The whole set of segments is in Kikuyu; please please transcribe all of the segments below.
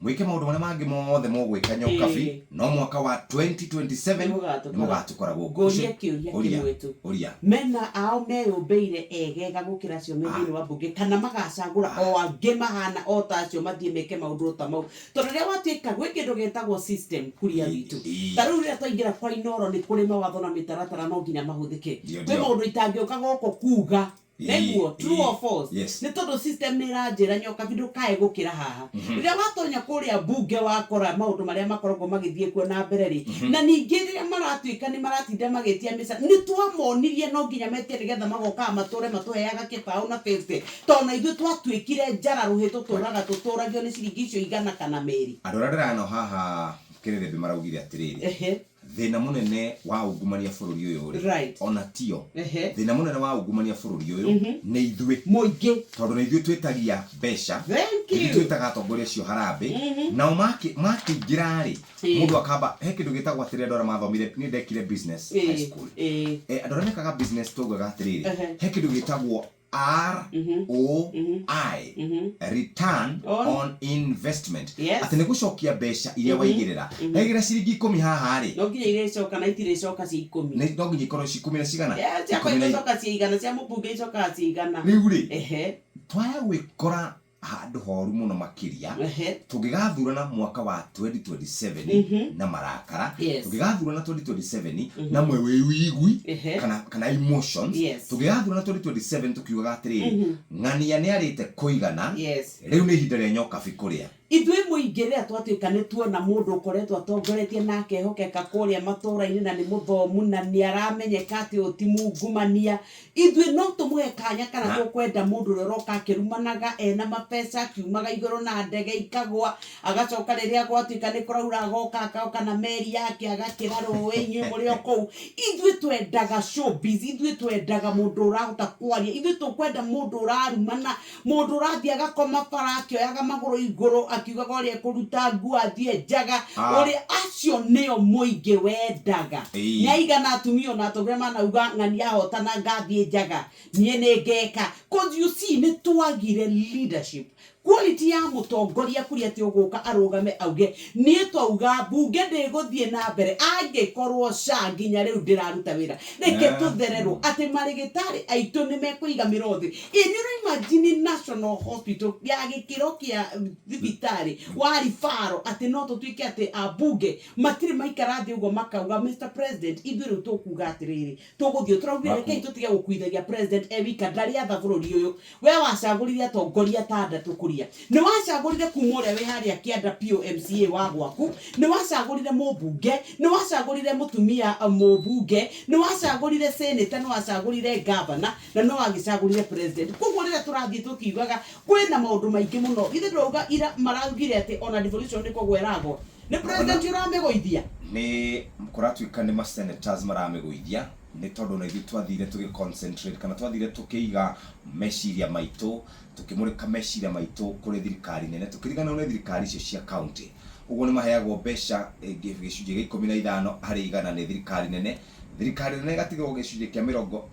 Mwĩke maũndũ marĩa mangĩ mothe mũgwĩka Nyokabi, no mwaka wa 2027 Nĩmũgatũkora. nĩmũgatũkora gũkũ. Ngũrie kĩũria Ũria, kĩmwe tu. Ũria. Mena ao meyũmbĩire egega gũkĩra acio me thĩinĩ wa mbunge, kana magacagũra o angĩ mahana o ta acio mathiĩ meke maũndũ o ta mau? Tondũ rĩrĩa gwatuĩka gwĩ kĩndũ gĩtagwo system kuria witũ. Ta rĩu rĩrĩa twaingĩra kwa Inooro nĩ kũrĩ mawatho na mĩtaratara no nginya mahũthĩke. Ndio, Kwĩ ndio. maũndũ itangĩũka gũkũ kuga. Nĩguo, true or false? Yes. Nĩ tondũ system nĩ ĩranjĩra Nyokabi ndũkae gũkĩra haha. Rĩrĩa watonya kũrĩa mbunge wakora maũndũ marĩa makoragwo magĩthiĩ kuo na mbere rĩ, na ningĩ rĩrĩa maratuĩka nĩ maratinda magĩtia mĩcara, nĩ twamonirie no nginya metie nĩgetha magokaga matũre matũheaga kĩbaũ na 50, tondũ na ithuĩ twatuĩkire njara rũhĩ tũtũraga tũtũragio nĩ ciringi icio igana kana merĩ. Andũ arĩa ndĩraya nao haha Kĩrĩrĩmbĩ maraugire atĩrĩrĩ, Thĩna mũnene wa ungumania bũrũri ũyũ rĩ, ona tio. Thĩna mũnene wa ungumania bũrũri ũyũ nĩ ithuĩ. Mũingĩ. Tondũ nĩ ithuĩ twĩtagia mbeca, Thank nĩ ithuĩ you. twĩtaga atongoria acio harambĩ, nao makĩingĩra rĩ, mũndũ akamba, he kĩndũ gĩtagwo atĩrĩrĩ andũ arĩa mathomire, niĩ ndekire business high school. Andũ arĩa mekaga business twaugaga atĩrĩrĩ, he kĩndũ gĩtagwo R O I, return On. on investment, Yes. atĩ nĩ gũcokia mbeca iria waigĩrĩra. Ndaigĩrĩra ciringi 10 haha rĩ, No nginya irĩcoka na itirĩcoka cia 10. No nginya ikorwo ci 10 na cigana? Yeah, ciakwa 10 na igũcoka cia 100, cia mũmbunge icokaga cia 100. Rĩu rĩ, twaya gwĩkora handũ horu mũno makĩria tũngĩgathurana mwaka wa 2027 na marakara, tũngĩgathurana 2027 na mwĩwĩigwi kana emotions, tũngĩgathurana 2027 tũkiugaga atĩrĩrĩ, ng'ania nĩ arĩte kũigana, rĩu nĩ ihinda rĩa Nyokabi kũrĩa. Ithuĩ mũingĩ rĩrĩa twatuĩka nĩ tuona mũndũ ũkoretwo atongoretie na akehokeka kũrĩa matũũra-inĩ na nĩ mũthomu na nĩ aramenyeka atĩ ũyũ ti mungumania, ithuĩ no tũmũhe kanya kana tũkwenda mũndũ ũrĩa ũroka akĩrumanaga ena mabeca, akiumaga igũrũ na ndege ikagwa, agacoka rĩrĩa gwatuĩka nĩ kũraura agoka akoka na meri yake agakĩra rũĩ, inyuĩ mũrĩ o kũu. Ithuĩ twendaga showbiz, ithuĩ twendaga mũndũ ũrahota kwaria, ithuĩ tũkwenda mũndũ ũrarumana, mũndũ ũrathiĩ agakoma bara akĩoyaga magũrũ igũrũ akiugaga ũrĩa ekũruta nguo athiĩ njaga. Ũrĩa acio nĩo mũingĩ wendaga. Nĩ aigana atumia ona atongoria manauga ng'ania ahotana ngathiĩ njaga, niĩ nĩ ngeka. 'Cause you see nĩ twagire leadership quality ya mũtongoria kũrĩa atĩ ũgũka arũgame auge niĩ twauga mbunge ndĩgũthiĩ na mbere angĩkorwo SHA nginya rĩu ndĩraruta wĩra, reke tũthererwo atĩ marĩgĩtarĩ aitũ nĩ mekũiga mĩro thĩ. Ĩ nĩ ũra imagine National Hospital ya gĩkĩro kĩa thibitarĩ wa referral atĩ no tũtuĩke atĩ ambunge matirĩ maikara thĩ ũguo makauga, "Mr President, ithuĩ rĩu tũkuga atĩrĩrĩ, tũgũthiĩ tũraugire rekei tũtige gũkuithagia president e wika, ndarĩ atha bũrũri ũyũ. We wacagũrire atongoria atandatũ kũria nĩ wacagũrire kuma ũrĩa wĩ harĩa kĩanda biũ MCA wa gwaku, nĩ wacagũrire mũmbunge, nĩ wacagũrire mũtumia mũmbunge, nĩ wacagũrire senator, nĩ wacagũrire governor na no wagĩcagũrire president. Koguo rĩrĩa tũrathiĩ tũkiugaga kwĩna maũndũ maingĩ mũno, githĩ ndũrauga ira maraugire atĩ ona devolution nĩ kũgwa ĩragwa, nĩ president ũramĩgũithia? Nĩ kũratuĩka nĩ ma senators maramĩgũithia, nĩ tondũ na ithuĩ twathire tũgĩ concentrate kana twathire tũkĩiga meciria maitũ, tũkĩmũrĩka meciria maitũ kũrĩ thirikari nene, tũkĩriganĩrwo nĩ thirikari icio cia county. Ũguo nĩ maheagwo mbeca gĩcunjĩ gĩa 15% nĩ thirikari nene, thirikari nene ĩgatigwo gĩcunjĩ kĩa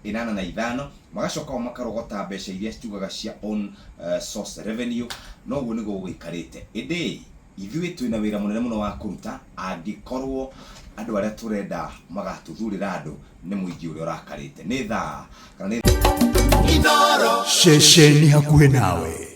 85, magacoka o makarogota mbeca iria tugaga cia own source revenue. No ũguo nĩguo gũgĩikarĩte, ĩndĩ ithuĩ twĩna wĩra mũnene mũno wa kũruta angĩkorwo andũ arĩa tũrenda magatũthurĩra andũ nĩ mũingĩ ũrĩa ũrakarĩte nĩ thaa kana nĩ Ceceni hakuhĩ nawe.